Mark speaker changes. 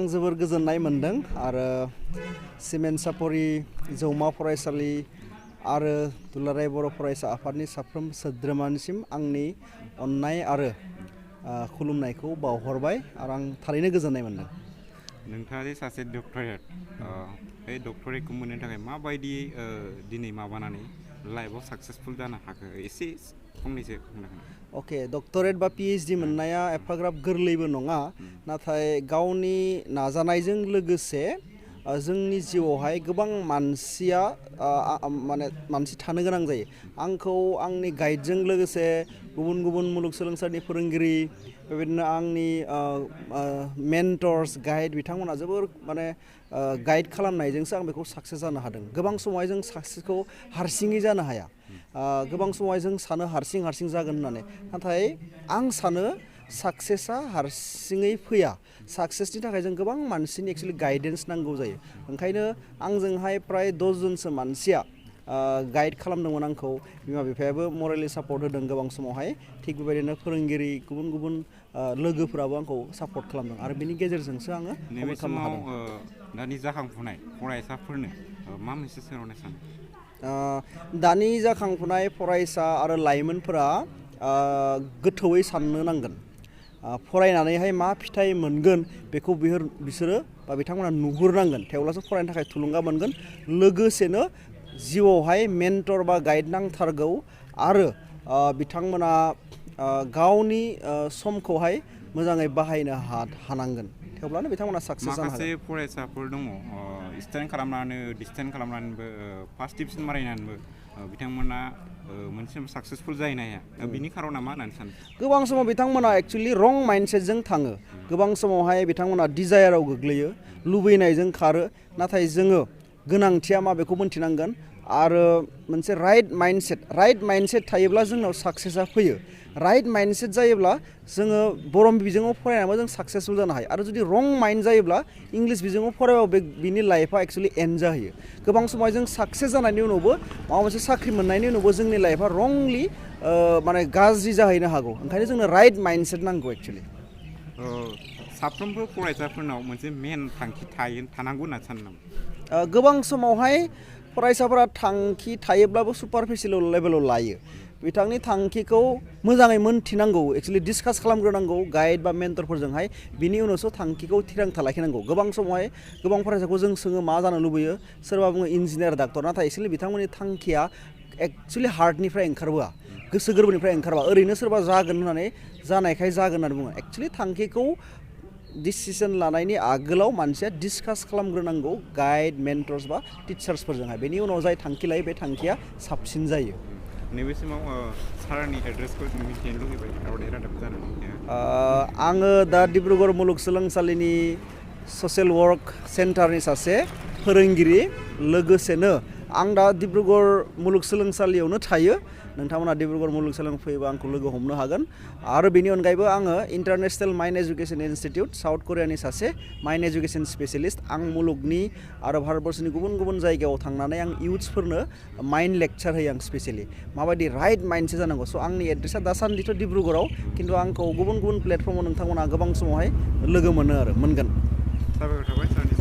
Speaker 1: जोबोर गोजोननाय मोनदों आरो सिमेन्ट सापरि जौमा फरायसालि आरो दुलाराय बर' फरायसा आफादनि साफ्रोम सोद्रोमानिसिम आंनि अननाय आरो खुलुमनायखौ बावहरबाय आरो आं थारैनो गोजोननाय मोनदों।
Speaker 2: नोंथाङा जे सासे डक्टरेट बे डक्टरेटखौ मोननो थाखाय माबायदि दिनै माबानानै लाइफआव साक्सेसफुल जानो हाखो एसे फंनैसो बुंनो हागोन?
Speaker 1: अके डक्टरेट बा पिएइचडि मोननाया एफाग्राब गोरलैबो नङा, नाथाय गावनि नाजानायजों लोगोसे जोंनि जिउआवहाय गोबां मानसिया मानसि थानो गोनां जायो। आंखौ आंनि गाइडजों लोगोसे गुबुन गुबुन मुलुगसोलोंसालिनि फोरोंगिरि बेबायदिनो आंनि मेन्टर्स गाइड बिथांमोना जोबोर गाइड खालामनायजोंसो आं बेखौ साक्सेस जानो हादों। गोबां समावहाय जों साक्सेसखौ हारसिङै जानो हाया। गोबां समावहाय जों सानो हारसिं जागोन होननानै, नाथाय आं सानो साक्सेसआ हारसिङै फैया। साक्सेसनि थाखाय जों गोबां मानसिनि एक्सुवेलि गाइडेन्स नांगौ जायो। ओंखायनो आंजोंहाय प्राय 10 जनसो मानसिया गाइड खालामदोंमोन आंखौ। बिमा बिफायाबो मरेलि सापर्ट होदों गोबां समावहाय। थिग बेबायदिनो फोरोंगिरि गुबुन गुबुन लोगोफोराबो आंखौ सापर्ट खालामदों आरो बेनि गेजेरजोंसो आङो
Speaker 2: नैबे
Speaker 1: खालामनो
Speaker 2: समाव
Speaker 1: हादों।
Speaker 2: दानि जाखांफुनाय फरायसाफोरनो मा मोनसे सोंहरनो सानो?
Speaker 1: दानि जाखांफुनाय फरायसा आरो लाइमोनफोरा गोथौयै साननो नांगोन। फरायनानैहाय मा फिथाइ मोनगोन बेखौ बिसोरो बा बिथांमोना नुहुरनांगोन, थेवब्लासो फरायनो थाखाय थुलुंगा मोनगोन। लोगोसेनो जिउआवहाय मेन्टर बा गाइड नांथारगौ आरो बिथांमोना गावनि समखौहाय मोजाङै बाहायनो हानांगोन, थेवब्लानो बिथांमोना साक्सेस जानो हागोन।
Speaker 2: माखासे फरायसाफोर दङ स्टेन्ड खालामनानै डिस्टेन्स खालामनानैबो फार्स्ट डिभिजन मारिनानैबो बिथांमोना मोनसे साक्सेसफुल जाहैनो हाया। बिनि खारना मा होननानै सानो?
Speaker 1: गोबां समाव बिथांमोना एक्सुवेलि रं माइन्डसेटजों थाङो। गोबां समावहाय बिथांमोना डिजायाराव गोग्लैयो, लुबैनायजों खारो। नाथाय जोङो गोनांथिया मा बेखौ मोन्थिनांगोन आरो मोनसे राइट माइन्डसेट थायोब्ला जोंनाव साक्सेसआ फैयो। राइट माइन्डसेट जायोब्ला जोङो बर' बिजोङाव फरायनानैबो जों साक्सेसफुल जानो हायो आरो जुदि रं माइन्ड जायोब्ला इंलिस बिजोङाव फरायबाबो बिनि लाइफआ एक्सुवेलि एन्ड जाहैयो। गोबां समाव जों साक्सेस जानायनि उनावबो माबा मोनसे साख्रि मोननायनि उनावबो जोंनि लाइफआ रंलि गाज्रि जाहैनो हागौ। ओंखायनो जोंनो राइट माइन्डसेट नांगौ एक्सुवेलि।
Speaker 2: साफ्रोमबो फरायसाफोरनाव मोनसे मेन थांखि थानांगौ होनना सानो नामा?
Speaker 1: गोबां समावहाय फरायसाफोरा थांखि थायोब्लाबो सुपारफिसियेल लेभेलाव लायो। बिथांनि थांखिखौ मोजाङै मोनथिनांगौ, एक्सुवेलि डिसकास खालामग्रोनांगौ गाइड बा मेन्टरफोरजोंहाय। बिनि उनावसो थांखिखौ थिरांथा लाखिनांगौ। गोबां समावहाय गोबां फरायसाखौ जों सोङो मा जानो लुबैयो, सोरबा बुङो इन्जिनियार डाक्टर, नाथाय एक्सुवेलि बिथांमोननि थांखिया एक्सुवेलि हार्टनिफ्राय ओंखारबोआ, गोसो गोरबोनिफ्राय ओंखारबा। ओरैनो सोरबा जागोन होननानै जानायखाय जागोन होननानै बुङो। एक्सुवेलि थांखिखौ डिसिसन लानायनि आगोलाव मानसिया डिसकास खालामग्रोनांगौ गाइड मेन्टर्स बा टिचार्सफोरजोंहाय। बेनि उनाव जाय थांखि लायो बे थांखिया साबसिन जायो।
Speaker 2: नैबे समाव सारनि एड्रेसखौ मिथिनो लुगैबाय रावडे रादाब जानानै।
Speaker 1: आङो दा डिब्रुगड़ मुलुगसोलोंसालिनि ससियेल वार्क सेन्टारनि सासे फोरोंगिरि। लोगोसेनो आं दा डिब्रुगड़ मुलुगसोलोंसालियावनो थायो। नोंथांमोना डिब्रुगड़ मुलुगसोलोंसालियाव फैयोबा आंखौ लोगो हमनो हागोन। आरो बेनि अनगायैबो आङो international mind education institute south करियानि सासे माइन्ड एजुकेशन स्पेसियलिस्ट। आं मुलुगनि आरो भारतबर्षनि गुबुन गुबुन जायगायाव थांनानै आं इयुथ्सफोरनो माइन्ड लेक्चार होयो आं स्पेसियलि। माबायदि राइट माइन्डसेट जानांगौ। स' आंनि एड्रेसा दासान्दिथ' डिब्रुगड़आव, खिन्थु आंखौ गुबुन गुबुन प्लेटफर्माव नोंथांमोना गोबां समावहाय लोगो मोनगोन।
Speaker 2: साबायखर थाबाय सारनि